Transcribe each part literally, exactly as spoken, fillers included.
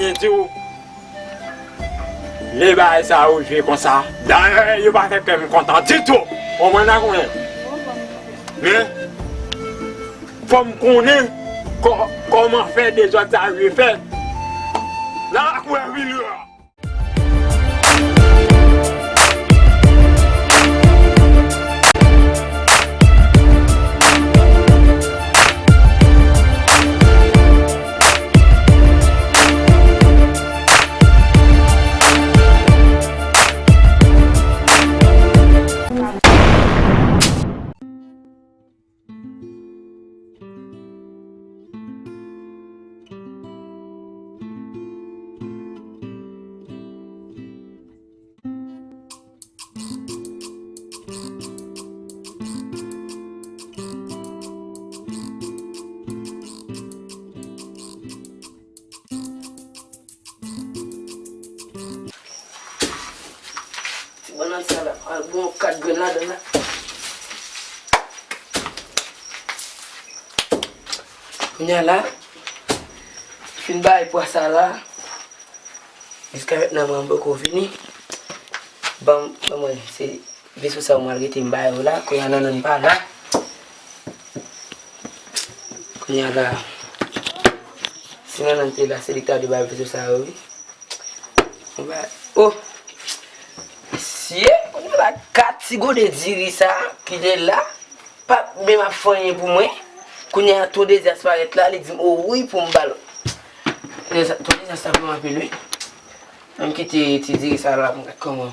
Byen di w, lè bagay sa yo rive konsa, dayè, yo pa fè kè m kontan ditou. Konprann sa konnen. Men, fò m konnen kò-, kòman fè dezòd sa rive fèt. Nan lakou Hermine yo. Ti bannann sa la, al bon kat grenn ladan la. Kounye a la, fin bay pwa sa la. Jiska mentnan mwen poko vini. Ban, ban mwen, se veso sa yo m al rete m ba yo la. Kounye a Nannan pa la. Kounye a la, si Nannan te la, se li k ta dwe bay veso sa yo, wi. Mwen ba, oh! Mesye, kounye a la, kat ti gode diri sa ki te la. Pa menm ap fè anyen pou mwen. Kounye a, ton Dezi a parèt la, li di m, o wi, pou m ba l. Ton Dezi a sa pou m anpil, wi. Ann kite ti diri sa la, m gad kòman.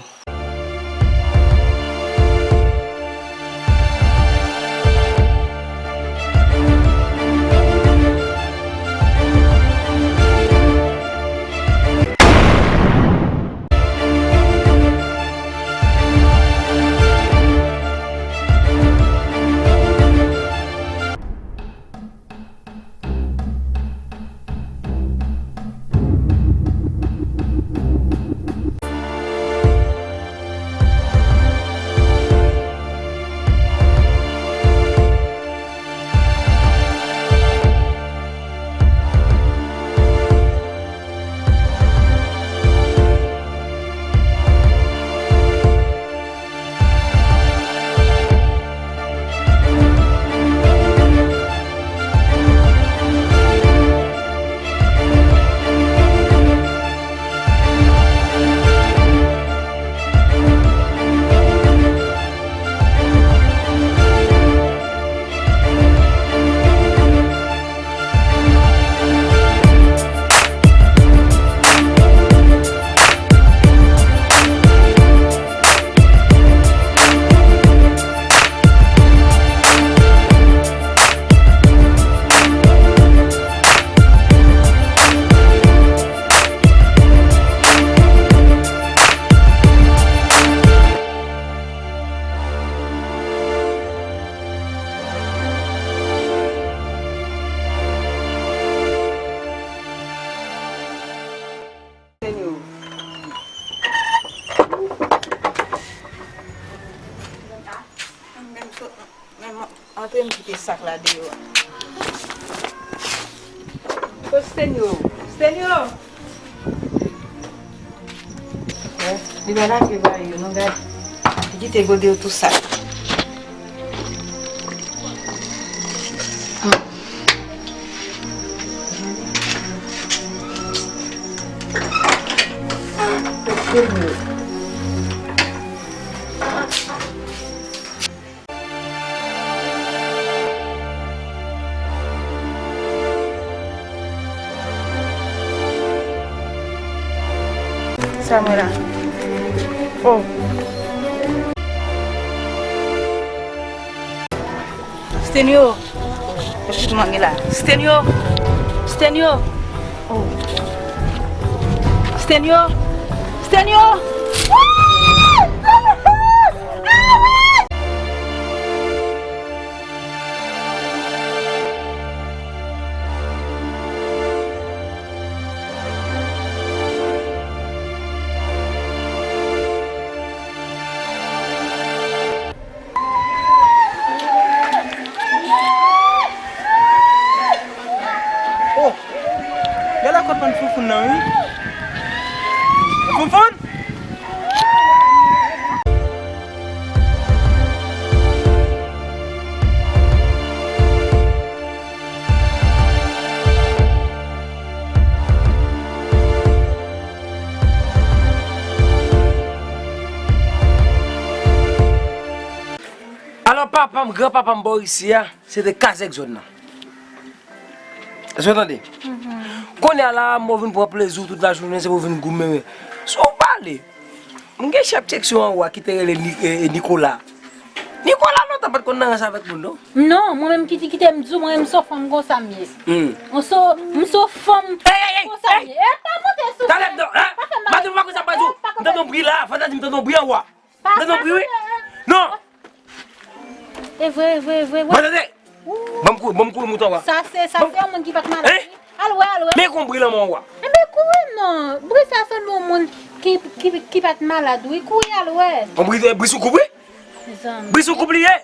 Antre m kite sak la deyò a. Kot Stenyo? Stenyo! Li pa lave bagay yo, non, gade. Li kite gode yo tou sal. Sa mwen la. Oh. Stenyo. Èske tout moun gen la? Stenyo. Stenyo. Oh. Stenyo. Stenyo. Oh! Gade la kot bann foufoun nan, wi. Papa m, granpapa m bò isi a, se te kazèk zòn nan. Èske w tande? Kounye a la, mwen vin pran plezi w tout lajounen, se pou w vin goumen. Si w pale, m gen chèf seksyon anwo a ki te rele Ni-, e, e, Nikola. Nikola lontan pa t konn nan rans avèk moun, non. Non, mwen menm ki te kite m di w, mwen menm se yon fanm konsa m ye. Hmm. M se, m se yon fanm konsa m ye. Ey, ey, ey, ey! E pa monte sou mwen. Talè, non, hein? Pa fè mal. Madanm, ou pa konn sa m pral di w. M tande yon bri la, fantazi, m tande yon bri anwo a. M tande yon bri, wi. Non. E vre, e vre, e vre, wi. Mwen tande. Ban m kou-, ban m kouri mouton wa. Sa se, sa se yon moun ki pa t malad, wi. Al wè, al wè. Men kon bri lanmò wa. Enben kouri non. Bri sa se yon moun ki, ki, ki pa t malad, wi. Kouri al wè. Yon bri, bri sou koup, wi. Mezanmi. Bri sou koup li ye.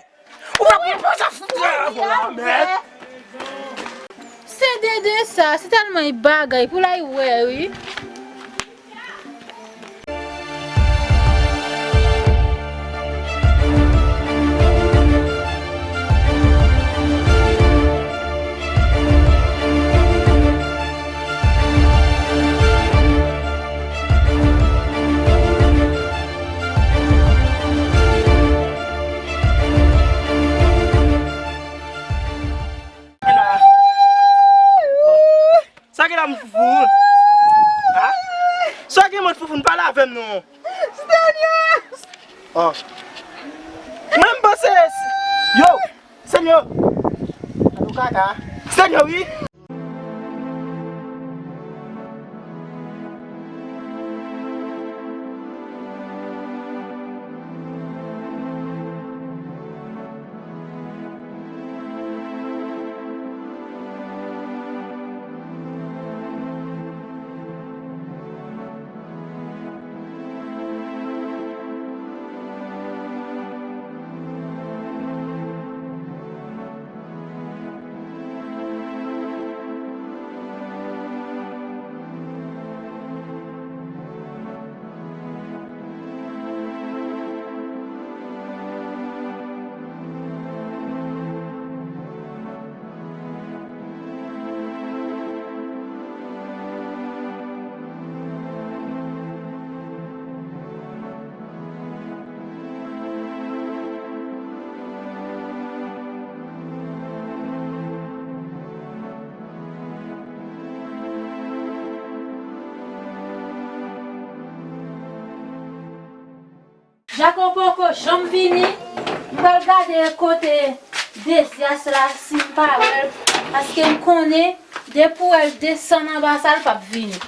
Ou pa pou sa fout la, la, men. Se Dede sa, se tèlman yon bagay pou l al wè, wi. Sa gen la, m foufoun? Ha? Sa gen mwen foufoun, pale avè m non. Senyè! Oh. Mwen m panse, yo, Senyè. Alo kaka. Senyè, wi. Jako poko janm vini. M pral gade kote Dezyas la, si m pa wè l, paske m konnen depi w wè l desann anba sa, l p ap vini.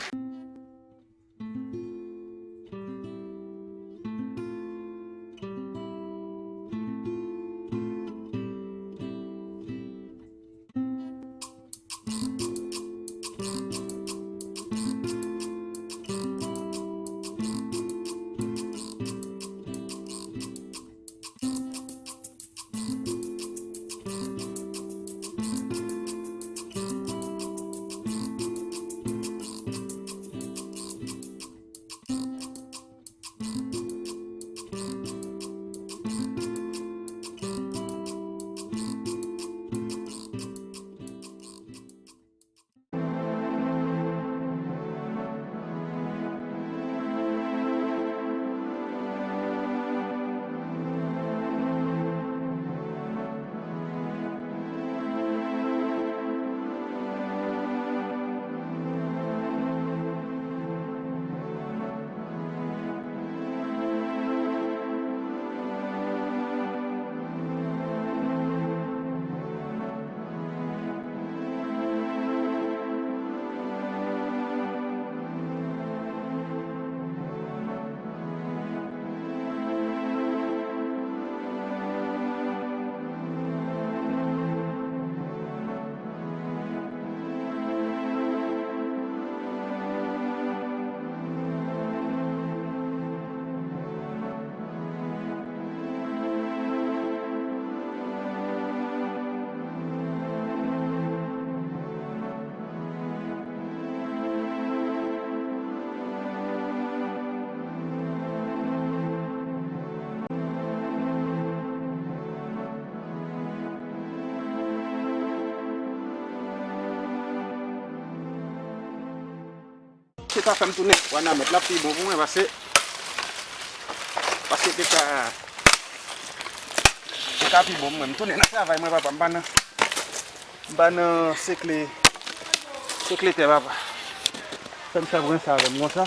Se ta fè m tounen Wanament la pi bon pou mwen, paske, paske te ka, te Sa pi bon, mwen, m tounen nan travay, mwen, papa, m pa nan, m pa nan sekle, sekle tè, papa. Fè m sa pran sa avè m konsa.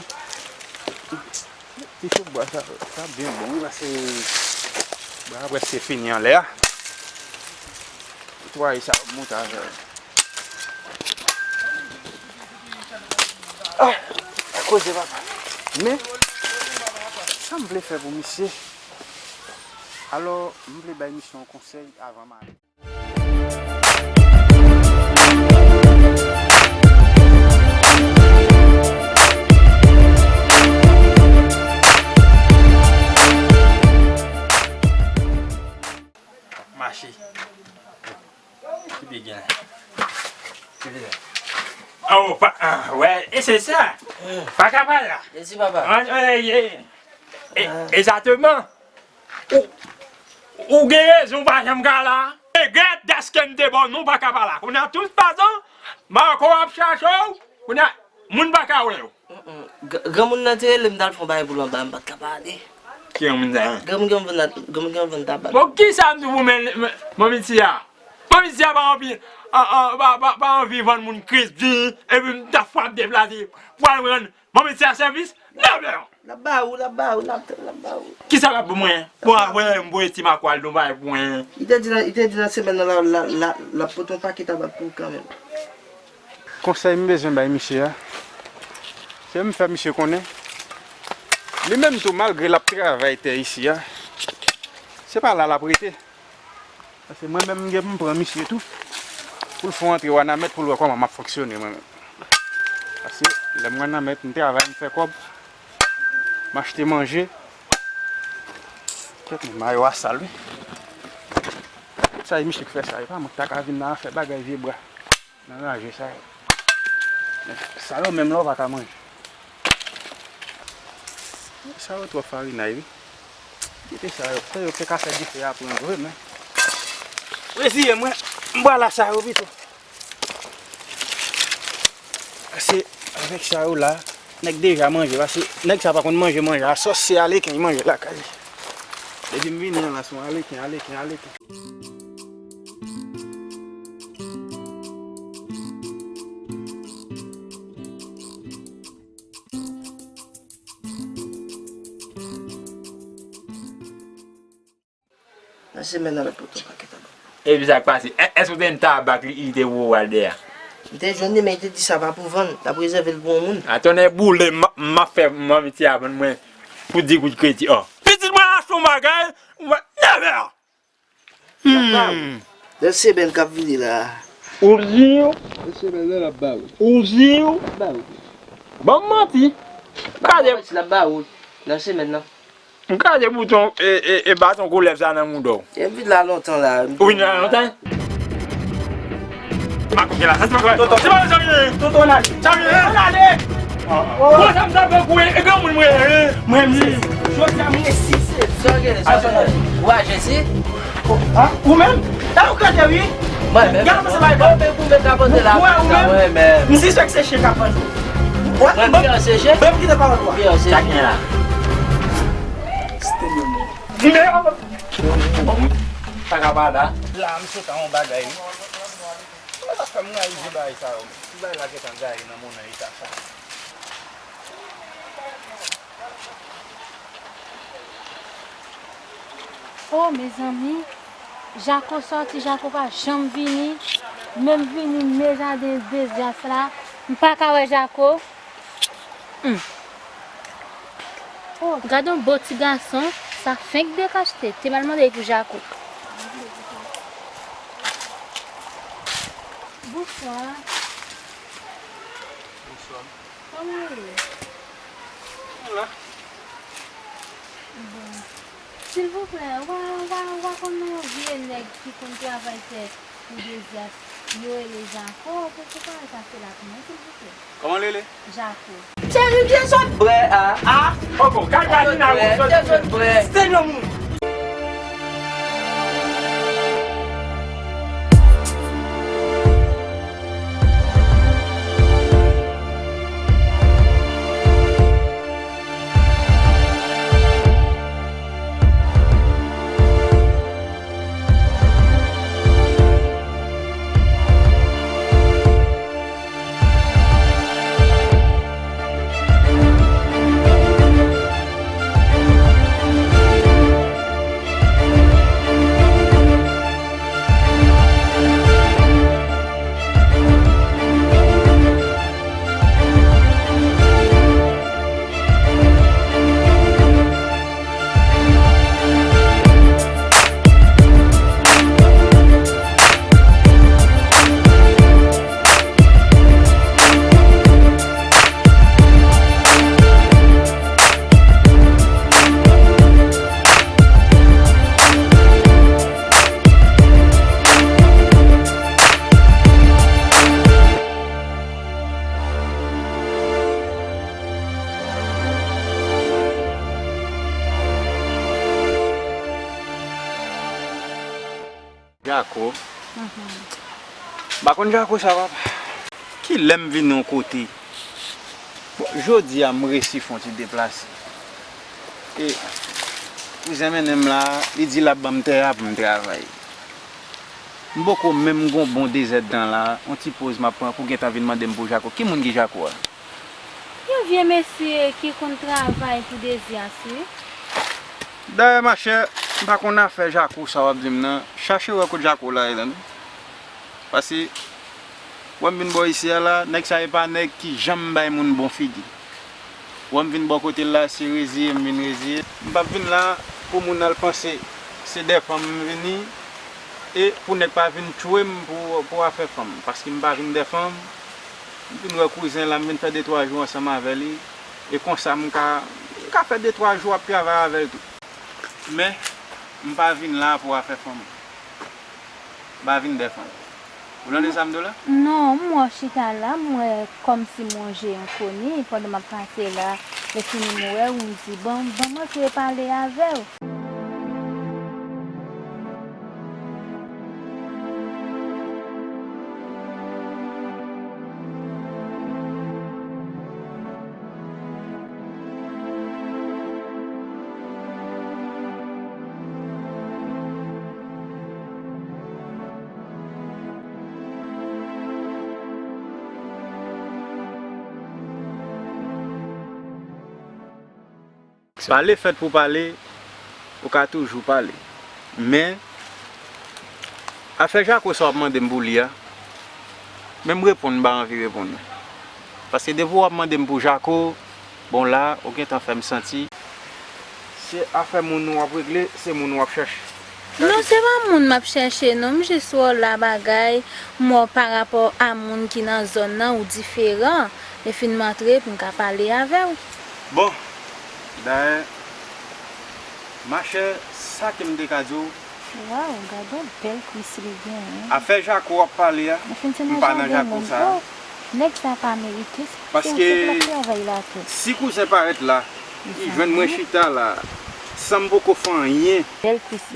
Ti chouk bwa sa, sa byen bon, wi, paske bwa a prèske fini anlè a. Netwaye sa, monte avè l. Ah, koze, papa. Men, sa m vle fè pou misye? Alò, m vle bay misye yon konsèy avan m ale. Mache. Ki byen gen? Ki byen gen? Oh, pa, ah, wè, e se sa. Pa ka pale la. Mèsi, papa. An, an, e, e, e, egzakteman. Ou, ou gen rezon, ou pa janm ka la. Regrèt dèske m te ba w non, ou pa ka pale la. Kounye a, tout fason, Marco ap chache w. Kounye a, moun pa ka wè w. Mm, mm. G-, granmoun nan te rele m t al fè yon bagay pou l anba, m pa t ka pale. Ki granmoun sa? Granmoun, granmoun nan, granmoun, granmoun ta bat. Bon, kisa m di pou men, men, manmi ti a? Manmi ti a pa anvi, an, an, pa, pa, pa anvi vann moun kredi, epi m ta frape deplase pou al rann manmi ti a sèvis? Nève! L ap ba ou, l ap ba ou, l ap, l ap ba ou. Kisa l ap ban mwen? Bon, apre, m voye ti Marco al nan bagay pou mwen. Li te di nan, li te di nan semèn nan, l a, l a, l a, l ap pote yon pakèt tabak pou ou kanmenm. Konsèy m bezwen bay misye a, se m fè misye konnen, li menm tou, malgre l ap travay tè isi a, se pa la l ap rete. Paske mwen menm, m gen pou m pran misye tou, pou l fè yon antre Wanament, pou l wè kòman m ap fonksyone mwen menm. Paske lè m Wanament, m travay, m fè kòb, m achte manje. Kèt, men mayo a sal, wi. Sa e misye k fè sa, e pa mwen k ta ka vin la fè bagay vye bra. Nan raje sa yo. Men sa yo menm la ou pa ka manje. Sa yo twò farinay wi. Kite sa yo. Sa yo te ka fè dife a pran vre men. Reziye mwen. M pral la sa yo pito. Pase avèk sa yo la, nèg deja manje. Pase nèg sa pa konn manje manje a sòs, se aleken li manje lakay li. Depi m vini an la se yon aleken, aleken, aleken. Nan semèn nan l ap pote yon pakèt tabak. Epi sa k pase? È-, èske w te jwenn tabak li, li te voye w al dèyè a? M te jwenn li, men li te di sa pa pou vann, l ap rezève l pou yon moun. A tonnè boule, m, m ap fè manmi ti a vann mwen pou di goud kredi. Ò. Pitit mwen achte yon bagay, mwen, nève! L ap ba ou. Hmm. Nan semèn k ap vini la. Ou di w? Nan semèn nan l ap ba ou. Ou di w? L ap ba ou. Ban m manti. Gade. L ap ba ou. Nan semèn nan. M gade bouton e, e, e baton koulèv sa nan mouda w. E m vin la lontan la. Ou vin la lontan? M pa konte la. Sa se pa kwè. Tonton. Se pa sa vini. Tonton, n ale. Sa vini. N ale. Bon, sa m ta fè pou e granmoun mwen ye. Mwen menm. Jodi a m resi. Sa gen, sa gen. Ou aje si? Ha? Ou menm? E ou kote wi? Mwen menm. Gade kòman se bay. Mwen menm pou met kapote la. Ou wè ou menm? Mwen menm. M sispèk se chen k ap manje w. Mwen fiyanse chen? Mwen kite pawòl ou a. Fiyanse. Sa gen la. Stay no more. Mwen pa ka pa la. La, m sot a yon bagay wi. Mwen pa fè m rayi vye bagay sa yo. Ti bagay la gentan gaye nan monnen eta sa. Oh, mezanmi, Jako sòti, Jako pa janm vini. Menm vini, men jaden dezyas la, m pa ka wè Jako. Hmm. Oh, gad yon bo ti gason, sa fenk dekachte, te mal mande pou Jako. Bonswa. Bonswa. Kòman w ye? Mwen la. Bon. Silvouplè, w a, w a, w a konn yon vye nèg ki konn travay tè pou dezyas, yo rele Jako, pou, pou pale pase la pou mwen, silvouplè? Kòman l rele? Jako. Cheri, vye sòt brè a. A? Poko, kal pa vin a ou sòt. Vye sòt brè. Stay no more. Jako. M pa konn Jako sa, papa. Kilè m vin yon kote? Bon, jodi a, m resi fè yon ti deplase. E kouzen mennen m la, li di l ap ban m tè a pou m travay. M poko menm gon bon dezèdtan la, yon ti poz m ap pran pou gentan vin mande m pou Jako. Ki moun ki Jako a? Yon vye mesye ki konn travay pou Dezi a, si. Dayè, machè, m pa konn afè Jako sa w ap di m nan. Chache wè kot Jako la ye, tande. Paske, wè m vin bò isi a la, nèg sa e pa nèg ki janm bay moun bon figi. Wè m vin bò kote l la, se reziye m vin reziye. M p ap vin la pou moun al panse se dèfè m m vini, e pou nèg pa vin tchwe m pou, pou afè fanm. Paske m pa vin dèfè m, m vin wè kouzen la, m vin fè de twa jou ansanm avè li, e konsa m ka, m ka fè de twa jou ap travay avè l tou. Men, m pa vin la pou afè fanm. M pa vin dèfè m. Ou tande sa m di w la? Non, m wè w chita la, m wè kòmsi m wonje yon koni, pandan m ap pase la, lè fini m wè w, m di, "Bon, ban m antre pale avè w." Pale fèt pou pale, ou ka toujou pale. Men, afè Jako sa w ap mande m pou li a, menm reponn m pa anvi reponn ou. Paske depi w ap mande m pou Jako, bon la, ou gentan fè m santi se afè moun ou ap regle, se moun ou ap chèche. Non, se pa moun m ap chèche, non, m jis wè w la bagay, m wè w parapò a moun ki nan zòn nan, ou diferan. Lè fin m antre pou m ka pale avè w. Bon, dayè, machè, sa ke m te ka di w. Waw, gade yon bèl kwis li genyen. Afè Jako w ap pale a, m pa nan Jako sa. Nèg sa pa merite, se, se pou l ap travay la tou. Paske si kouzen parèt la, li jwenn mwen chita la, san m poko fè anyen.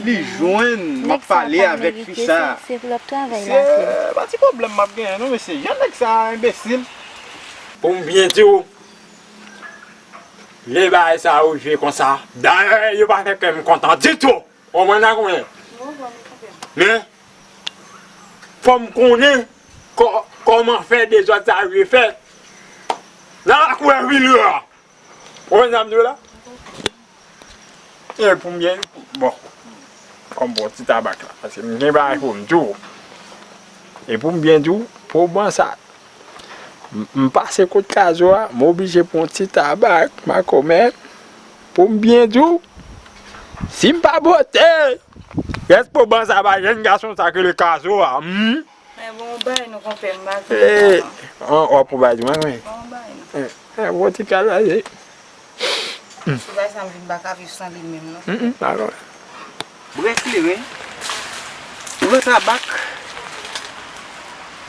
Li jwenn m ap pale avèk fi sa. Se, se pa ti pwoblèm m ap genyen non, mesye. Jan nèg sa enbesil. Pou m byen di w, lè bagay sa yo jwe konsa, dayè, yo pa fè kè m kontan ditou. Ou konprann sa konbyen? Men, fò m konnen kò-, kòman fè dezòd sa yo fèt nan lakou Èvilye a. Ou konprann sa m di w la? E pou m byen, bon, fò m pran ti tabak la, paske m gen bagay pou m di w. E pou m byen di w, pou ban sa, M, m pase kot Kazo a, m oblije pran ti tabak, makomè, pou m byen di w. Si m pa bote, rès poban sa ba jèn gason sa k rele Kazo a. Hmm? Men bon, w bay nou konpè, m pa vle. Eh, w ap pran bay di mwen, wi. Bon, w bay nou. Eh, eh, bon, ti kalaje. Sou bagay sa m vin pa ka viv san li menm non. Mm, mm, pa konn. Bwè kleren, ouvè tabak,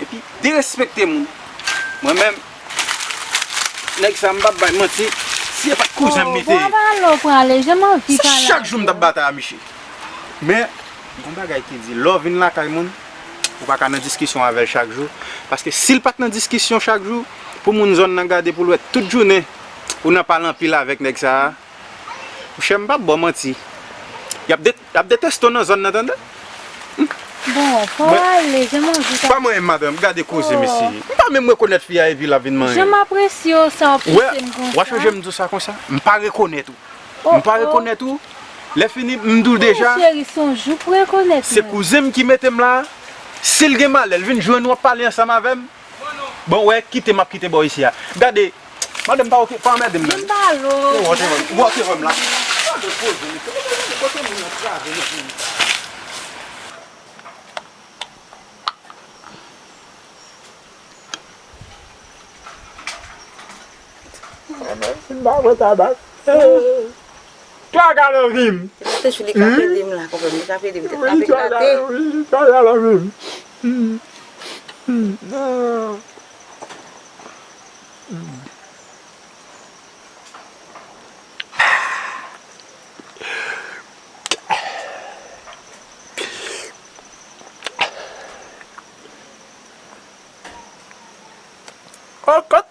epi derespekte moun. Mwen menm, nèg sa m p ap bay manti, si e pa t kouzen m li te ye. Bon, prale ou prale, jan m anvi pale. Se chak jou m t ap batay a misye. Men, gon bagay ki di, lè w vin lakay moun, ou pa ka nan diskisyon avè l chak jou. Paske si l pa t nan diskisyon chak jou, pou moun zòn nan gade pou l wè tout jounen, ou nan pale anpil avèk nèg sa a. Monchè, m p ap ba w manti. Y ap de-, y ap deteste w nan zòn nan, tande? Bon, fò w ale, jan m anvi sa. Pa manyen m, madanm, gade koze, mesye. M pa menm rekonèt fi a epi l ap vin manyen. Jan m apresye w, sa w ap pouse m konsa. Ou wè, w ap chanje m di w sa konsa? M pa rekonèt ou. M pa rekonèt ou. Lè fini, m di w deja. Cheri, se yon jou pou rekonèt mwen. Se kouzen m ki mete m la. Si l gen malè, l vin jwenn ou ap pale ansanm avè m. Bon, wè, kite m ap kite bò isi a. Gade, madanm pa oke, pa anmède m nan. Vin pale w. Ou wè, ou wè m la. Gade poze, mesye. Gade kote moun nan trave nan peyi sa. Anmède, si m pa pran tabak. Twa galo vin. Se pa te chou li k ap ede m la, konprann, li k ap ede m, tèt la ap eklate. Wi, twa galo vin. Kokot.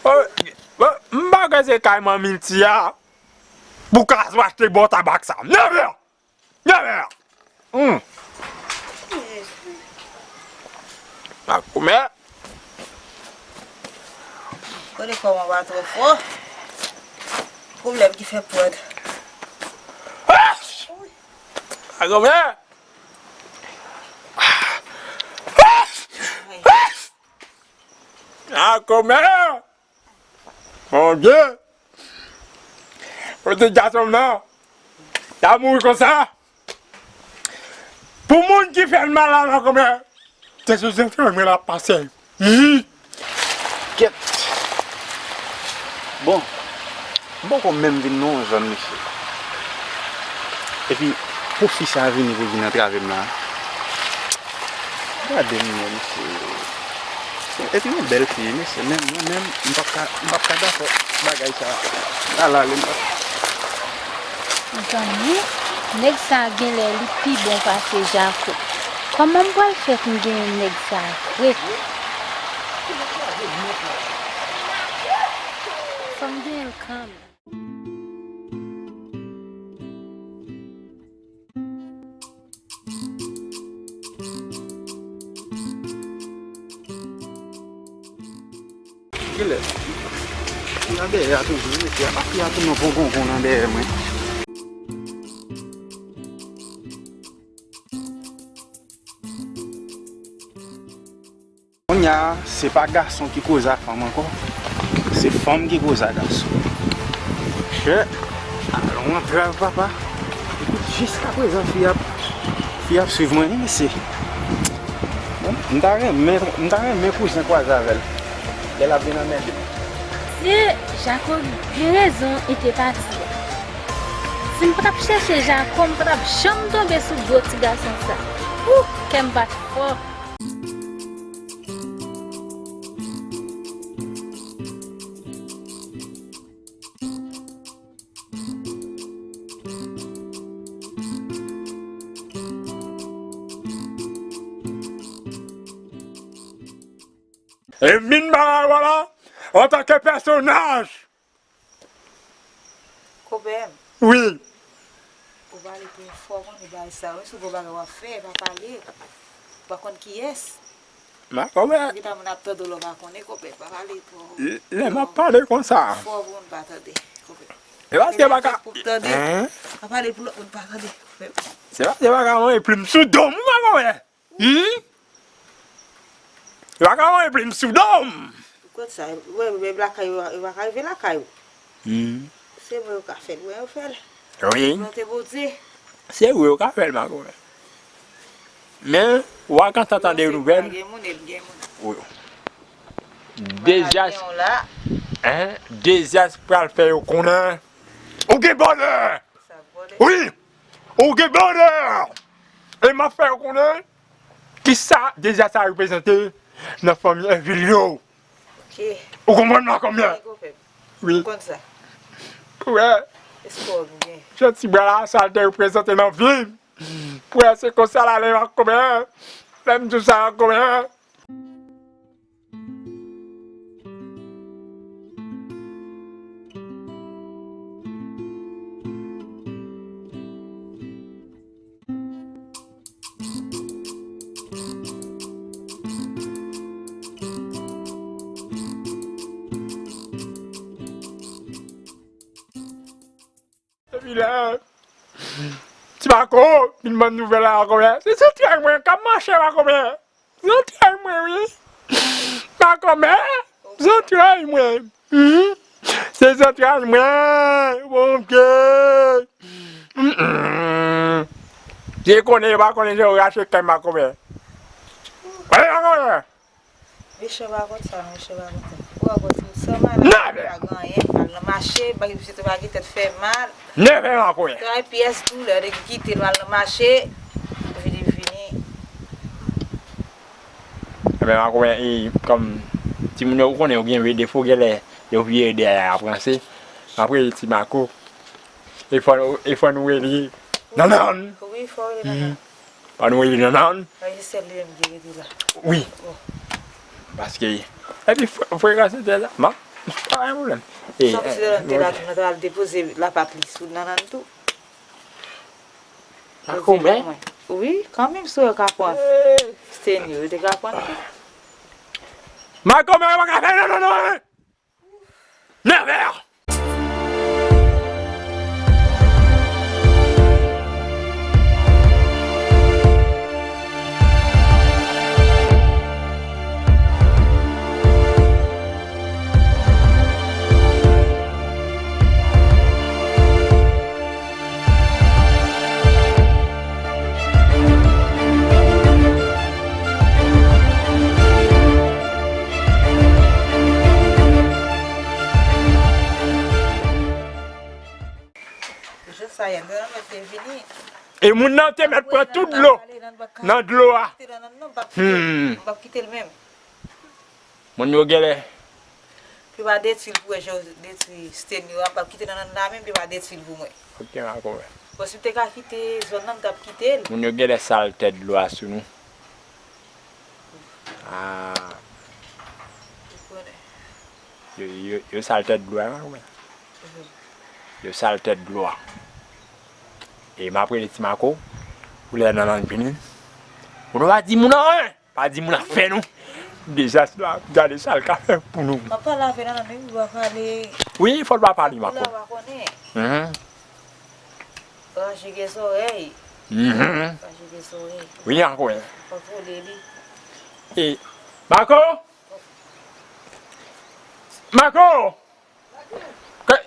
Oh, oh, m pa kwè se kay manmi l ti a pou Kazou achte bò tabak sa. Nève! Nève! Hmm. Makomè. Kote kòman pa twò fò. Pwoblèm ki fè pwèd. Makomè. Makomè. Mon Dieu! Kote gason m nan? L ap mouri konsa? Pou moun ki fè l mal la, la, kòmè, se sou zantray mwen l ap pase. Hi! Kèt! Bon, m poko menm vin nan yon zòn, mesye. Epi, pou fi sa vini pou vin antrave m la. Gade m, mesye. Epi yon bèl fi, mesye, men mwen menm, m p ap ka, m p ap ka dakò bagay sa. Ala, ale, m p ap. Mezanmi, nèg sa genlè li pi bon pase Jako. Kòman m pral fè pou m genyen nèg sa vre? Fò m genyen l kanmenm. Kilè? Nan dèyè a toujou, wi, mesye. Apa fi a tounen yon pongongon nan dèyè mwen? Kounye a, se pa gason ki koze a fanm ankò, se fanm ki koze a gason. Chè, alon antrav, papa. Epi jiskaprezan, fi ap, fi ap swiv mwen, wi, mesye. Bon, m ta renmen, m ta renmen kouzen kwaze avè l. Lè l ap vin anmède m. Se Jako gen rezon, li te pati a. Si m pa t ap chèche Jako, m pa t ap janm tonbe sou gwo ti gason sa. Ouh, kè m bat fò. E m vin ba la, wala, antanke pèsonaj. Konpè m. Wi. Ou pale twò fò, konn bagay sa, wi, se gwo bagay w ap fè, pa pale. Ou pa konn kiyès. Makomè. Gentan moun ap tande w la, w pa konnen, konpè, pa pale twò. Lè m ap pale konsa. Fò pou moun pa tande, konpè. E paske pa ka. Pou tande. Pa pale pou lòt moun pa tande, konpè. Se paske pa ka mwen plim sou do m, makomè. Hmm? Yo pa ka voye plim sou do m. Ou konn sa, ou wè, menm lakay yo, yo pa ka rive lakay ou. Hmm. Se mwen yo ka fè l, mwen yo fè l. Wi. Volonte Bondye. Se vre, yo ka fè l, makomè. Men, w a gentan tande nouvèl. Gen moun, gen moun. Wi. Dezyas, hein, Dezyas pral fè yo konnen. Ou gen bòdè! Wi! Ou gen bòdè! E m ap fè yo konnen kisa Dezyas sa reprezante nan fanmi Èvil yo. Ok. Ou konprann mwen konbyen? Wi. Ou konn sa? Ou wè? Espwa w gen. Jan ti bra la, sa l te reprezante nan vi m. Ou wè, se konsa l ale, makomè. Lè m di w sa, makomè. Epi lè Ti Mako vin ban m nouvèl la, makomè. Se zantray mwen k ap mache, makomè. Zantray mwen, wi. Makomè, zantray mwen. Hmm. Se zantray mwen, Bondye. Hmm. Yo konnen, yo pa konnen jan yo rache kay makomè. Wè, makomè. Mesye pa konn sa, mesye pa konn sa. Ou pa konn sa, ou san malad, pa gen anyen, al nan mache, bagay misye tou pa gen tèt fè mal. Nève makomè. Travay pyès doulè, nèg kite l al nan mache, vini, vini. Enben, makomè, e, kòm timoun yo, ou konnen, yo gen vye defo, genlè, yo vye ede a ap ranse. Apre, Ti Mako, e fò, e fò nou rele Nannan. Wi, fò rele Nannan. Fò nou rele Nannan. Wi, se li menm ki rete la. Wi. Bon. Paske Epi fre-, frekans te la, ma, pa gen pwoblèm. E, Santi te la, te la, te al depoze lapap li sou nannan tou. Sa konbyen? Wi, kanmenm si yo ka pran. Stenyo, yo te ka pran tou. Ma konbyen pa ka fè non, non, non. Nèvè! Josaya, nan mwen te vini. E moun nan te mèt pran tout dlo nan dlo a. Hmm. Moun yo genlè. Pi pa detwi l pou wè jan yo detwi Stenyo a, m p ap kite nannan la menm, pi pa detwi l pou mwen. Ok, m a konprann. Bon, si m te ka kite zòn nan, m t ap kite l. Moun yo genlè sal tèt dlo a sou nou. Ah. Ou konnen. Yo, yo, yo sal tèt dlo a, m a konprann. Mhm. Yo sal tèt dlo a. E m ap rele Ti Mako, pou lè nannan vini. Pou nou pa di moun anyen. Pa di moun afè nou. Dezas la, gade sa l ka fè pou nou. M ap pale avè nannan, men m pa pale. Wi, fò l pa pale, Mako. Pou la pa konnen. Mhm. Raje gen zòrèy. Mhm. Raje gen zòrèy. Wi, Mako. Kontwole li. E, Mako! Mako! Ke,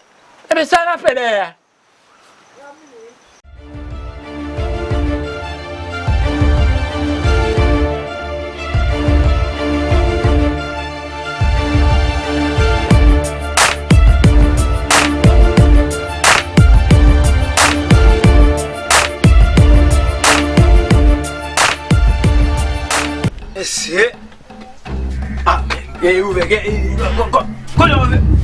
ebyen, sa l ap fè dèyè a? Mesye. Ah, men, gen ouvè, gen, ko, ko, ko, kote w fè?